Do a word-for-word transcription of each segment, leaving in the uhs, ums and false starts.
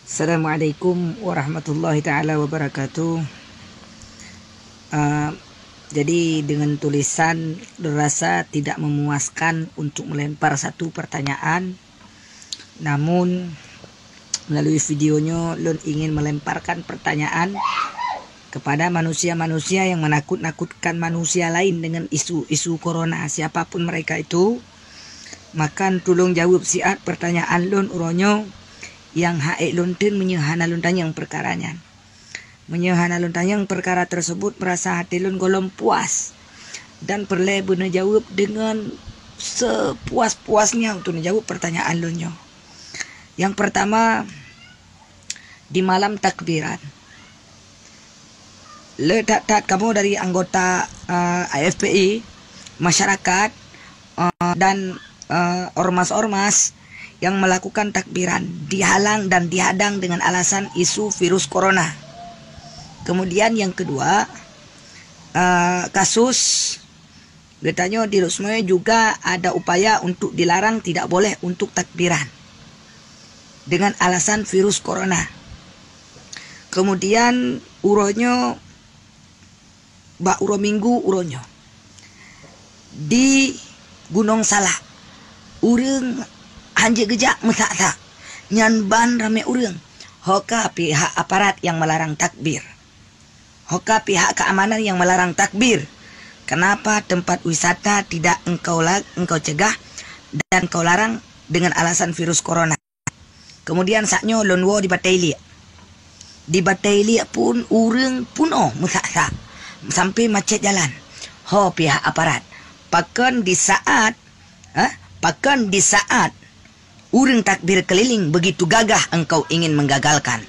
Assalamualaikum warahmatullahi taala wabarakatuh. Ah, jadi dengan tulisan rasa tidak memuaskan untuk melempar satu pertanyaan. Namun melalui video nyoe lôn ingin melemparkan pertanyaan kepada manusia-manusia yang menakut-nakutkan manusia lain dengan isu-isu corona, siapapun mereka itu. Maka tulông jaweueb siat pertanyaan lôn uroe nyoe nyang hak ék lôn teun meunyoe hana lôn tanyong peukara nyan. Meunyoe hana lôn tanyong peukara tersebut, meurasa até lôn gohlom puas dan peureulée beuneujaweueb deungon sepuas-puasnya untuk neujaweueb pertanyaan lôn nyoe. Yang pertama, di malam takbiran. Le that-that kamoe dari anggota, eh, A F P I, masyarakat, eh, dan, eh, ormas-ormas yang melakukan takbiran dihalang dan dihadang dengan alasan isu virus corona. Kemudian yang kedua, eh, kasus geutanyoe di Lhokseumawe juga ada upaya untuk dilarang, tidak boleh untuk takbiran dengan alasan virus corona. Kemudian uroe nyoe, bak uroe Minggu uroe nyoe, di Gunong Salak, ureuëng hanjeuet geujak meusak-sak, nyan ban ramé ureuëng. Ho ka pihak aparat yang melarang takbir. Ho ka pihak keamanan yang melarang takbir. Kenapa tempat wisata tidak engkau la-, engkau cegah dan engkau larang dengan alasan virus corona? Kemudian saat nyoe lôn woe di Batée Iliek. Di Batée Iliek pun ureuëng punoh meusak-sak sampai macet jalan. Ho pihak aparat, pakon di saat, eh, pakon di saat ureuëng takbir keliling begitu gagah engkau ingin menggagalkan?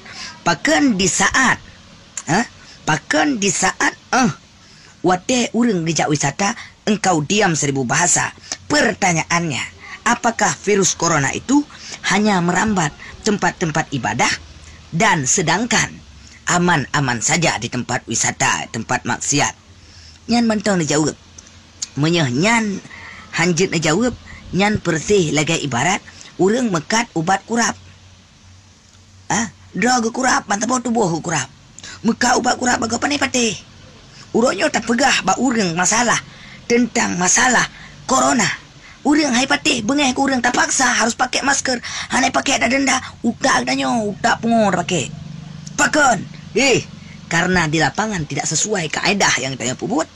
Pakon di saat, eh, pakon di saat, eh, watée ureuëng geujak wisata engkau diam seribu bahasa. Pertanyaannya, apakah virus corona itu hanya merambat tempat-tempat ibadah dan sedangkan aman-aman saja di tempat wisata, tempat maksiat? Nyan mantong neujaweueb. Meunyoe nyan hanjeuet neujaweueb, nyan peureuseh lagée ibarat ureuëng meukat ubat kurab. Ah, droe geukurab, ban saboh tuboh geukurab. Meukat ubat kurab bak gob, pane patéh. Uroe nyoe tapeugah bak ureuëng masalah teuntang masalah corona. Ureuëng hai patéh, beungéh keu ureuëng tapaksa harus pakai masker, hana pakai tadenda, utak geutanyoe, utak pungo tapakai. Pakon? Eh, karena di lapangan tidak sesuai kaedah nyang tanyoe peubuet.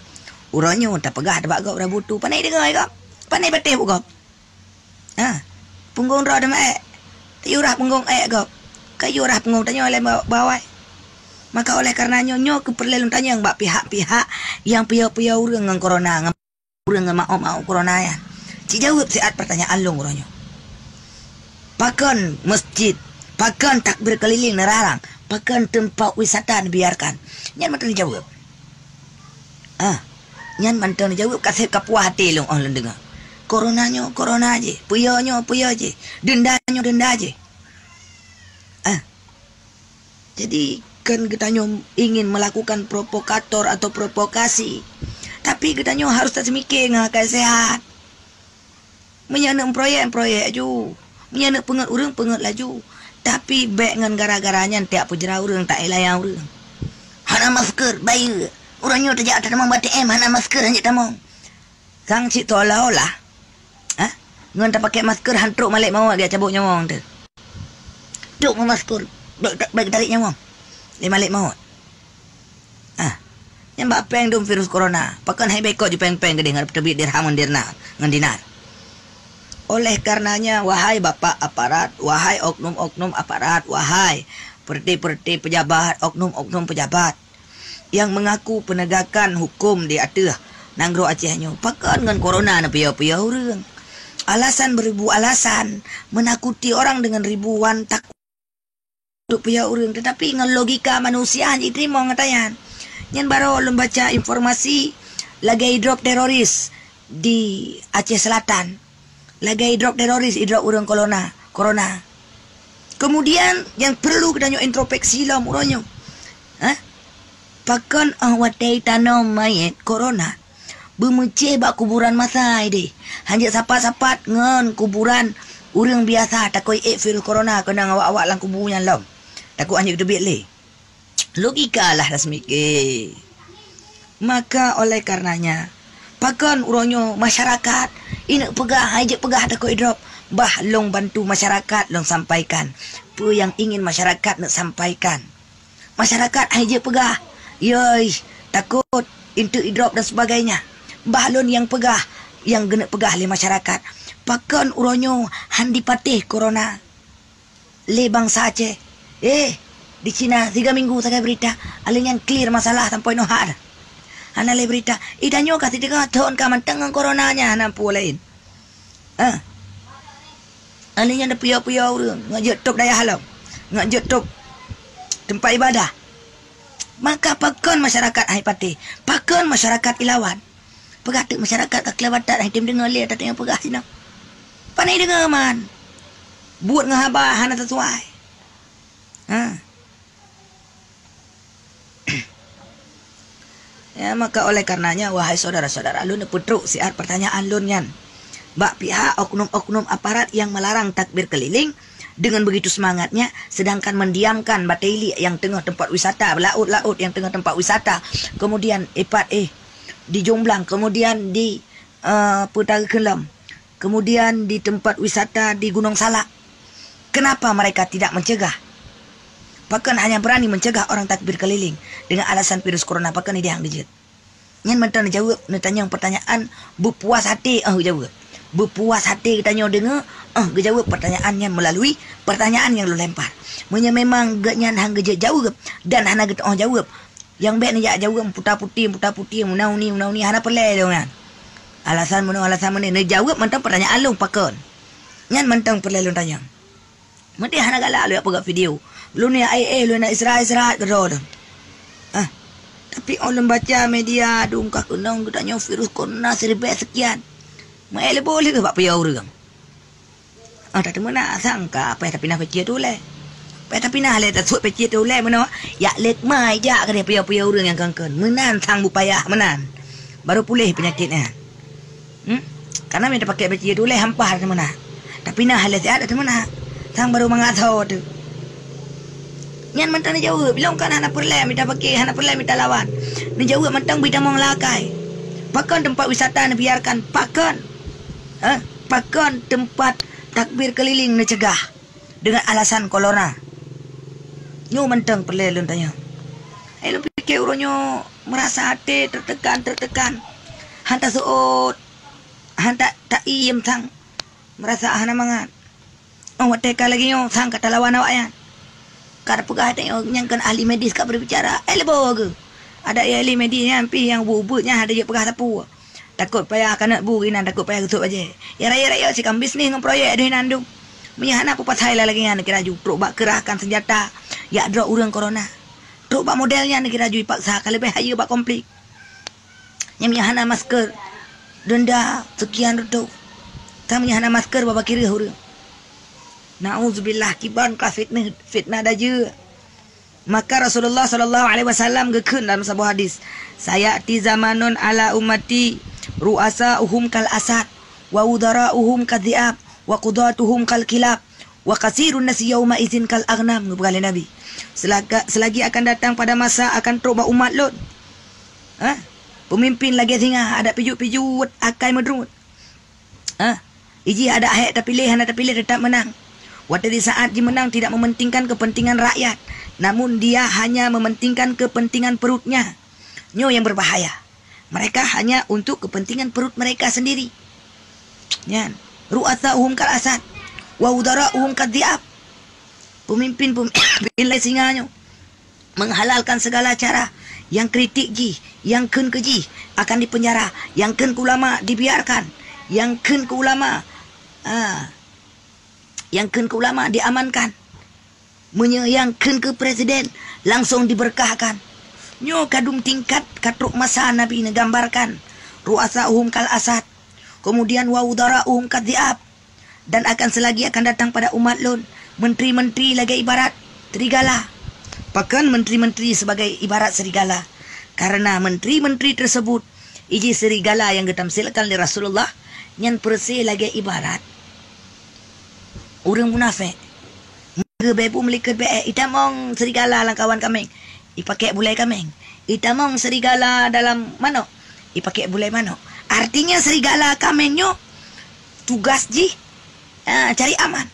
Uroe nyoe tapeugah bak gob rabu tu, pane deungoe gob? Pane patéh bak gob? Ha, punggong droe teuma ék. Tayue rhah punggong ék gob. Kayue rhah punggong tanyoe lé ba-, bawai. Maka oleh karena nyoe, nyoe keuh peureulée lôn tanyong bak pihak-pihak nyang piôh-piôh ureuëng ngon corona, ngon ureuëng ngon mawöt-mawöt corona nyan. Ci jaweueb siat pertanyaan lôn uroe nyoe. Pakon masjid, pakon takbir keliling neularang, pakon teumpat wisata neubiarkan? Nyan mantong neujaweueb. Ah, nyan mantong neujaweueb, ka seb ka puah até lôn óh lôn deungoe. Corona nyoe corona jih, piôh nyoe piôh jih, denda nyoe denda jih. Ah. Jadi, kon geutanyoe ingin melakukan provokator atau provokasi, tapi geutanyoe harus taseumiké ngon akai sehat. Meunyoe neuk proyek, proyek laju. Meunyoe neuk peungeut ureuëng, peungeut laju. Tapi bék ngon gara-gara nyan tiak peujra ureuëng, taék layang ureuëng. Hana masker, bayeue. Uroe nyoe tajak tamong bak A T M, hana masker, hanjeuet tamong. Sang cit seolah-olah, ha? Ngon tapakai masker han trok malek mawöt geujak cabot nyawöng teuh. Trok meumasker, bék, bék tarék nyawöng lé malek mawöt. Ah, nyan bak péng dum virus corona. Pakon hai bék kot jipéng-péng keudeh ngon teubiet dirham ngon dirna-, ngon dinar? Oleh karenanya, wahai bapak aparat, wahai oknum-oknum aparat, wahai peureuté-peureuté pejabat, oknum-oknum pejabat nyang mengaku penegakan hukum di ateueh nanggroe Aceh nyoe, pakon ngon corona neupiôh-piôh ureuëng? Alasan beribu alasan, menakuti orang dengan ribuan tak- untuk piôh ureuëng, tetapi ngon logika manusia hana jiteurimong ata nyan. Nyan baroe lôn baca informasi lagée idrop teroris di Aceh Selatan, lagée idrop teroris, idrop ureuëng kolona, corona. Kemudian nyang perlu geutanyoe introspeksi lom uroe nyoe. Hah? Pakon óh watée tanom manyét corona beumeucéh bak kuburan masa ideh, hanjeuet sapat-sapat ngon kuburan ureuëng biasa, takot ék virus corona keunong awak-awak lam kubu nyan lom. Takot hana geuteubiet lé. Logika lah dah seumiké. Maka oleh karenanya, pakon uroe nyoe masyarakat ineuk peugah, hai jeuet peugah takot idrop, bah lôn bantu masyarakat lôn sampaikan peue nyang ingin masyarakat neuk sampaikan. Masyarakat hai jeuet peugah, yoi, takot intu idrop dan sebagainya. Bah lôn nyang peugah, nyang geuneuk peugah lé masyarakat. Pakon uroe nyoe han dipatéh corona lé bansa Aceh. Eh, di Cina tiga minggu sagai berita, alèh nyan clear masalah sampoe nohak dah. Hana lé berita. Ih, tanyoe ka siteungoh thon ka mantong ngon corona nyan, hana peue laén. Ah. Alèh nyan piyôh-piyôh ureueng, ngon jeuet top dayah lom. Ngon jeuet top teumpat ibadah. Maka pakon masyarakat hai patéh? Pakon masyarakat ilawan? Peugah teuk masyarakat ka keulabatan hai tem deungoe lé ata nyang peugah sinoe. Pane deungoe man. Buet ngon haba hana sesuai. Ha. Ya, maka oleh karenanya, wahai saudara-saudara lôn, peutrok siat pertanyaan lôn nyan. Bak pihak oknum-oknum aparat yang melarang takbir keliling dengan begitu semangatnya, sedangkan mendiamkan Batèe Iliek yang teungoh tempat wisata, laôt-laôt yang teungoh tempat wisata, kemudian ipat eh di Jomblang, kemudian di, eh, Peutara Keulom, kemudian di tempat wisata di Gunong Salak. Kenapa mereka tidak mencegah? Pakon hanya berani mencegah orang takbir keliling dengan alasan virus corona? Pakon idéh han geujeuet? Nyan mantong neujaweueb, neutanyong pertanyaan beupuas até, oh, jaweueb. Beupuas até geutanyoe deungoe, oh, geujaweueb pertanyaan nyan melalui pertanyaan nyang lôn lempar. Meunyoe memang geuhnyan han geujeuet jaweueb dan hana geuteu'oh jaweueb, nyang bèk neujak jaweueb puta-puti, puta-puti, meunan uni, meunan uni, hana peureulèe lôn nyan. Alasan meunoe, alasan meunoe, neujaweueb mantong pertanyaan lôn pakon. Nyan mantong peureulèe lôn tanyong. Meudeh hana galak lôn jak peugah video. Lôn jak éh-éh, lôn jak istirahat-istirahat keudroe lôn. Ah. Tapi 'oh lôn baca media dum ka keunong geutanyoe virus corona siribèe seukian. Meu-éh lé boh lé bak piyôh ureueng. Ah, tateumeunak sang ka payah tapinah peucit ulèe. Payah tapinah lé, tasuet peucit ulèe meunoe, jak lé keumai jak keudéh piyôh-piyôh ureueng nyang kon-kon. Meunan sang beupayah meunan. Baru puléh peunyakét nyan. Hmm? Karena meunyo tapakèk peucit ulèe hampah teumeunak. Tapi na halèh siat teumeunak. Sang baru mangat tho teuh. Nyan mantong neujaweueb, bilong kan hana peureulèe mita pakè, hana peureulèe mita lawan. Neujaweueb mantong beutamong lakai. Pakon teumpat wisata neubiarkan? Pakon? Hah? Pakon teumpat takbir keliling neuceugah dengan alasan corona? Nyoe mantong peureulèe lôn tanyong. Hai lôn pikè uroe nyoe meurasa até teutekan-teutekan. Han taseuôt, han ta-, taiem sang, meurasa hana mangat. Oh, watèe ka lagèe nyoe sang ka talawan awaknyan. Ka tapeugah tanyoe nyang kon ahli medis ka berbicara. Eh, lé boh geuh. Adak ahli medis nyan pih nyang ubeut-ubeut nyan hana jeuet peugah sapeue. Takot payah kanot bu inan, takot payah geusut bajèe. Ya rayeuk-rayeuk sikam bisnis ngon proyek deuh inan dum. Meunyo hana peue pasai lagèe nyan kira ju trok bak keurahkan senjata jak drop ureueng corona. Trok bak model nyan kira ju ipaksa ka leubeh hayeue bak konflik. Nyang meunyo hana masker, denda sekian reutôh. Ka meunyo hana masker, babah kireuh ureueng. Nauzubillah, kiban ka fitnah, fitnah dajeue. Maka Rasulullah sallallahu alaihi wasallam geukheun dalam saboh hadis, "Sayati zamanun ala ummati ru'asa'uhum kal asad, wa udara'uhum kadh dhi'ab, wa qudatuhum kal kilab, wa kasirun nasi yauma idzin kal aghnam," geupeugah lé Nabi. Selaga-, selagi akan datang pada masa akan trok bak umat lôn. Ha? Peumimpin lagèe singa, adak pijuet-pijuet akai meudruet. Ha? Iji adak hék tapiléh hana tapiléh teutap meunang. Watèe di saat jimeunang tidak mementingkan kepentingan rakyat, namun dia hanya mementingkan kepentingan perutnya. Nyoe nyang berbahaya. Mereka hanya untuk kepentingan perut mereka sendiri. Nyan, ru'asa'uhum kal asad, wa udara'uhum kadh dhi'ab. Pemimpin-pemimpin lagèe singa nyoe menghalalkan segala cara, nyang kritik jih, nyang kheun keu jih akan dipenjara, nyang kheun keu ulama dibiarkan, nyang kheun keu ulama, ah, nyang kheun keu ulama diamankan. Meunyoe nyang kheun keu presiden langsong diberkahkan. Nyoe ka dum tingkat ka trok masa Nabi neugambarkan, ru'asa'uhum kal asad, kemudian wa udara'uhum kadh dhi'ab, dan akan selagi akan datang pada umat lôn menteri-menteri lagèe ibarat serigala. Pakon menteri-menteri sebagai ibarat serigala? Karena menteri-menteri tersebut iji serigala nyang geutamsilkan lé Rasulullah nyan peureuséh lagèe ibarat ureueng munafék. Geubebu meulikot bée, itamong serigala lam kawan kaméng, ipakek bulée kaméng. Itamong serigala dalam manok, ipakek bulée manok. Artinya serigala kaméng nyoe tugas jih, ah, cari aman.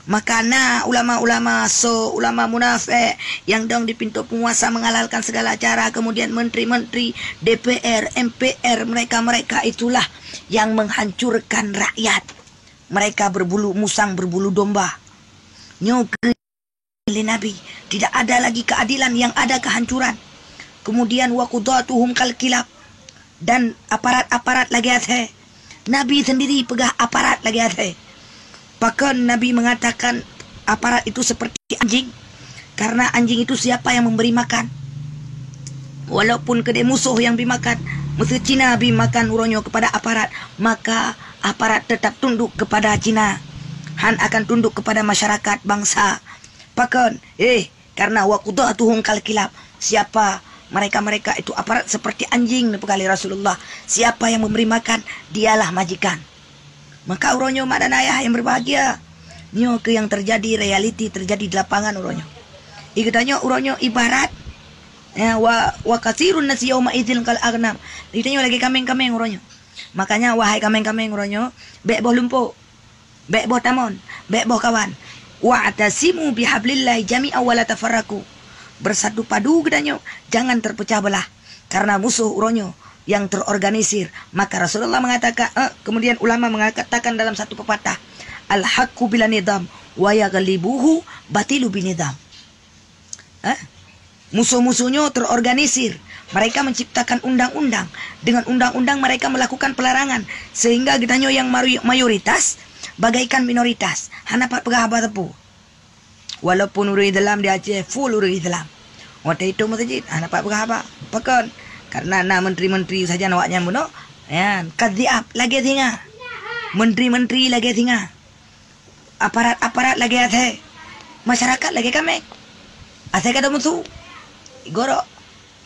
Maka na ulama-ulama so, ulama munafék nyang dong di pintoe peunguasa menghalalkan segala cara, kemudian menteri-menteri, D P R, M P R, mereka-mereka itulah yang menghancurkan rakyat. Mereka berbulu musang, berbulu domba. Nyoe keuh lé Nabi, tidak ada lagi keadilan, yang ada kehancuran. Kemudian, "Wa qudatuhum kal kilab," dan aparat-aparat lagée asée. Nabi sendiri peugah aparat lagée asée. Pakon Nabi mengatakan aparat itu seperti anjing? Karena anjing itu siapa yang memberi makan? Walaupun keudeh musoh nyang bi makan, meuseu Cina bi makan uroe nyoe kepada aparat, maka aparat tetap tunduk kepada Cina, hán akan tunduk kepada masyarakat bangsa. Pakon? Eh, karena wa qudatuhum kal kilab. Siapa mereka-mereka itu aparat seperti anjing, neupeugah lé Rasulullah. Siapa yang memberi makan, dialah majikan. Maka uroe nyoe mak dan ayah yang berbahagia, nyoe keuh yang terjadi, realiti terjadi di lapangan uroe nyoe. I geutanyoe uroe nyoe ibarat, ya, wa, wa katsirun nasi yauma idzin kal aghnam. Geutanyoe lagée kaméng-kaméng uroe nyoe. Makanya, wahai kaméng-kaméng uroe nyoe, bék boh lumpok, bék boh tamon, bék boh kawan. "Wa'tasimu bihablillahi jami'an wa la tafarraqu." Bersatu padu geutanyoe, jangan terpecah belah. Karena musoh uroe nyoe yang terorganisir. Maka Rasulullah mengatakan, eh, kemudian ulama mengatakan dalam satu pepatah, "Al-haqqu bila nizam, wa yaghlibuhu batilu binizam." Eh? Musoh-musoh nyoe terorganisir. Mereka menciptakan undang-undang. Dengan undang-undang mereka melakukan pelarangan. Sehingga geutanyoe yang maru-, mayoritas bagaikan minoritas. Hana pat peugah haba teupeu. Walaupun ureuëng Islam di Aceh, full ureuëng Islam. Watée itu meuseujid, hana pat peugah haba. Pakon? Karena na menteri-menteri sajan awaknyan bunoe. Nyan, kadhiab, lagée singa. Menteri-menteri lagée singa. Aparat-aparat lagée asée. Masyarakat lagée kaméng. Asée ka dong musoh. Gorok.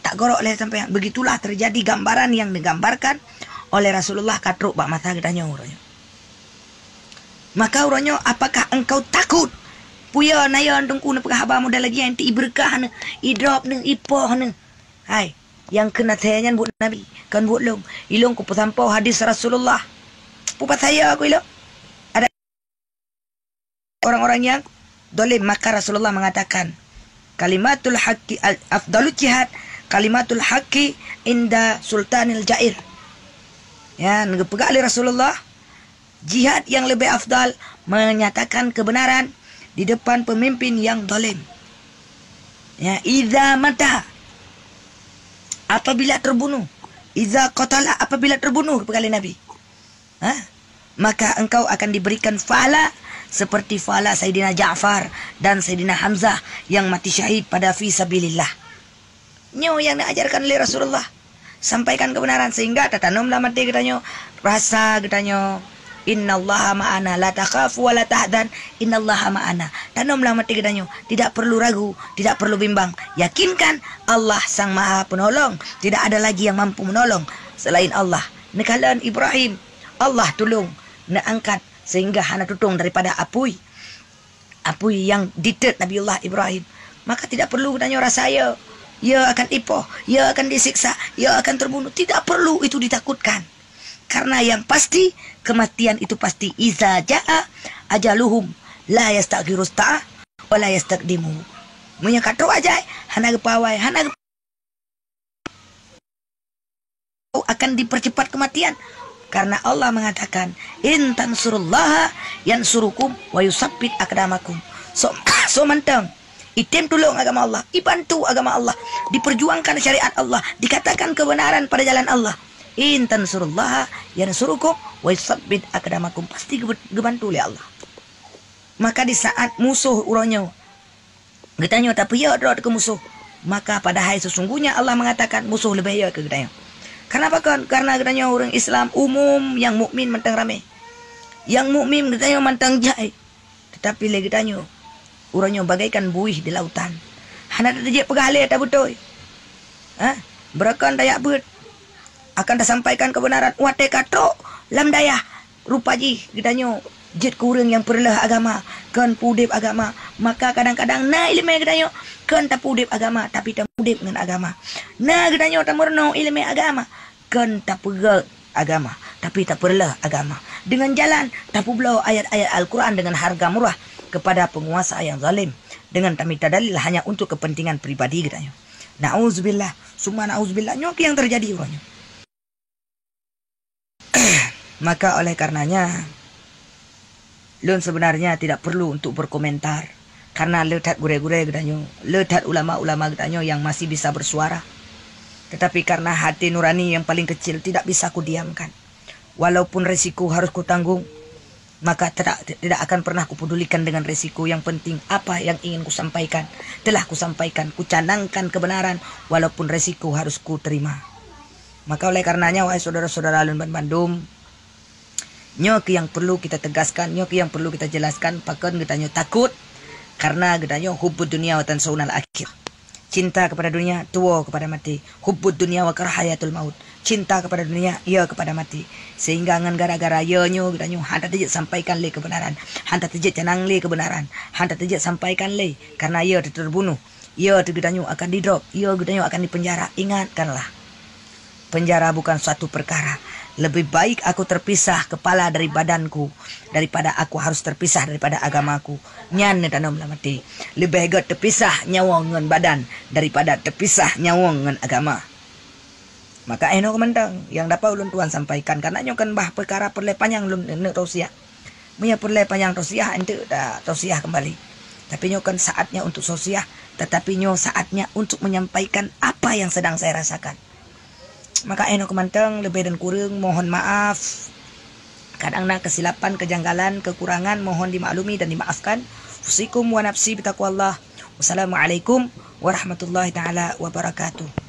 Tak gorok lé sampean. Begitulah terjadi gambaran yang digambarkan oleh Rasulullah ka trok bak masa geutanyoe uroe nyoe. Maka uroe nyoe, apakah engkau takut? Peue na yo Teungku neupeugah haba model lagée nyan, ibeureukat neuh, idrop neuh, ipoh neuh. Hai, nyang kheun asée nyan buet Nabi, kon buet lôn. Ilôn kupeusampoe hadis Rasulullah. Peue pasai yo ku ilôn? Ada orang-orang yang dolim, maka Rasulullah mengatakan, "Kalimatul haqqi al-, afdalut jihad, kalimatul haqqi inda sultanil jair." Ya, geupeugah lé Rasulullah, jihad yang lebih afdal menyatakan kebenaran di depan pemimpin yang dolim. Ya, "Idza mata," apabila terbunuh. "Idza qatala," apabila terbunuh, peugah lé Nabi. Ha? Maka engkau akan diberikan pahala seperti pahala Saidina Ja'far dan Saidina Hamzah yang mati syahid pada fi sabilillah. Nyoe nyang neuajarkan lé Rasulullah. Sampaikan kebenaran sehingga tatanom lam até geutanyoe rasa geutanyoe, "Innallaha ma'ana, la takhafu wa la tahzan, innallaha ma'ana." Tanom lam até geutanyoe, tidak perlu ragu, tidak perlu bimbang. Yakinkan Allah Sang Maha Penolong, tidak ada lagi yang mampu menolong selain Allah. Neukalon Ibrahim, Allah tulông, neuangkat sehingga hana tutông daripada apui. Apui nyang ditét Nabiullah Ibrahim. Maka tidak perlu geutanyoe rasa yo, yo akan ipoh, yo akan disiksa, yo akan terbunuh. Tidak perlu itu ditakutkan. Karena yang pasti, kematian itu pasti. "Iza jaa ajaluhum, la yastakhiru sa'ah, wa la yastakdimu." Meunyoe ka trok ajai, hana geupawai, hana geup-, akan dipercepat kematian. Karena Allah mengatakan, "In tansurullaha yansurukum wa yusabbit aqdamakum." So, so mantong, item tulông agama Allah, ibantu agama Allah, diperjuangkan syariat Allah, dikatakan kebenaran pada jalan Allah. "In tansurullaha yansurukum wa yusabbit aqdamakum." Pasti geu-, geubantu lé Allah. Maka di saat musoh uroe nyoe geutanyoe tapeuyok droe keu musoh, maka padahai sesungguhnya Allah mengatakan musoh leubeh yot keu geutanyoe. Kenapa kon? Karena geutanyoe ureuëng Islam umum nyang mukmin mantong ramé. Nyang mukmin geutanyoe mantong jai. Tetapi lé geutanyoe, uroe nyoe bagaikan buih di lautan. Hana tajeuet peugah lé tabeutôi. Ha? Beureukan tajak beuet. Akan tasampaikan kebenaran watée ka trok lam dayah. Rupa jih geutanyoe Jeuet keu ureuëng nyang peureuloh agama, kon peudeb agama. Maka kadang-kadang na iéleumé geutanyoe kon tapeudeb agama, tapi tameudeb ngon agama. Na geutanyoe tameurunoe iéleumé agama, kon tapeugét agama, tapi tapeureuloh agama. Dengan jalan tapeubloe ayat-ayat Al-Quran dengan harga murah kepada penguasa yang zalim, dengan tamita dalil hanya untuk kepentingan pribadi geutanyoe. Nauzubillah, summa nauzubillah, nyoe nyang terjadi uroe nyoe. Maka oleh karenanya, lôn sebenarnya tidak perlu untuk berkomentar, karena le that gurée-gurée geutanyoe, le that ulama-ulama geutanyoe yang masih bisa bersuara. Tetapi karena hati nurani yang paling kecil tidak bisa kudiamkan, walaupun risiko harus kutanggung, maka tidak, tidak akan pernah kupedulikan dengan risiko. Yang penting apa yang ingin kusampaikan telah kusampaikan, kucanangkan kebenaran walaupun risiko harus kuterima. Maka oleh karenanya, wahai saudara-saudara lôn banmandum, nyoe keuh nyang perlu kita tegaskan, nyoe keuh nyang perlu kita jelaskan, pakon geutanyoe takot, karena geutanyoe hubbud dunya wa tansaunal akhirah. Cinta kepada dunia, tuwo kepada mati. Hubbud dunya wa karahiyatul maut. Cinta kepada dunia, ya kepada mati. Sehingga ngon gara-gara ya nyoe geutanyoe hana teujeuet sampaikan lé kebenaran, hana teujeuet canang lé kebenaran, hana teujeuet sampaikan lé, karena ya terbunuh. Ya geutanyoe akan didrop, ya geutanyoe akan dipenjara. Ingatkanlah, penjara bukan suatu perkara. Lebih baik aku terpisah kepala dari badanku daripada aku harus terpisah daripada agamaku. Nyan neutanom lam até. Leubeh gét teupisah nyawöng ngon badan daripada teupisah nyawöng ngon agama. Maka eh nyoe mantong nyang dapat ulôn tuan sampaikan, karena nyoe kan bah peukara peureulée panyang lôn neuk tausiah. Meunyoe peureulée panyang tausiah, enteuk ta-, tausiah kembali. Tapi nyoe kan saatnya untuk tausiah, tetapi nyoe saatnya untuk menyampaikan apa yang sedang saya rasakan. Maka eh nyoe keumantong, leubeh dan kureueng mohon maaf. Kadang na kesilapan, kejanggalan, kekurangan, mohon dimaklumi dan dimaafkan. Usikum wa nafsi bitaqwallah. Wassalamualaikum warahmatullahi taala wabarakatuh.